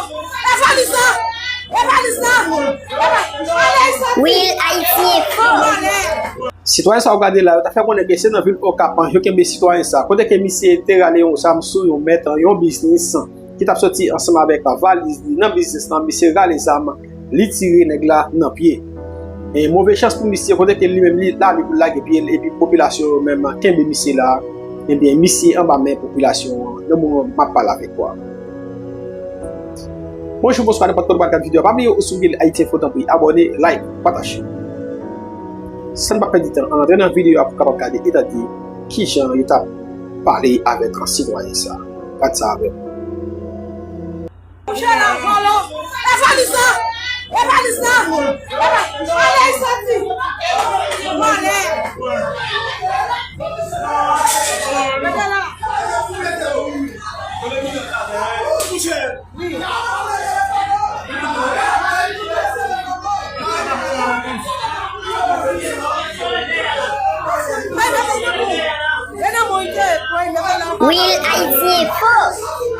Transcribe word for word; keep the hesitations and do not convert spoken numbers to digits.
E valiz la! E valiz la! E va-, ale, soti! Real Haiti Info. Ale! Sitwayen sa w gade la, yo ta fè konnen ke se nan vil Okap an yo kenbe sitwayen sa, kote ke misye te rale yon zam sou yon mèt yon biznis ki t ap soti ansanm avèk valiz li nan biznis lan, misye rale zam, li tire nèg la nan pye. E move chans pou misye, kote ke li menm li la li pou lage pye l, epi popilasyon yo menm kenbe misye la, ebyen misye anba men popilasyon an nan moman m ap pale avèk ou a. Bonjou, bonswa, nenpòt kote w ap gade videyo a, pa bliye ou sou Real Haiti Info, tanpri abòne, like, pataje. San n pa pèdi tan, ann antre nan videyo a pou kapab gade e tande kijan yo t ap pale avèk sitwayen sa. Gad sa avè m. Mouche la, vòlò! E valiz la! E valiz la! E va-, ale, soti! Ale! Mete la! Real Haiti Info.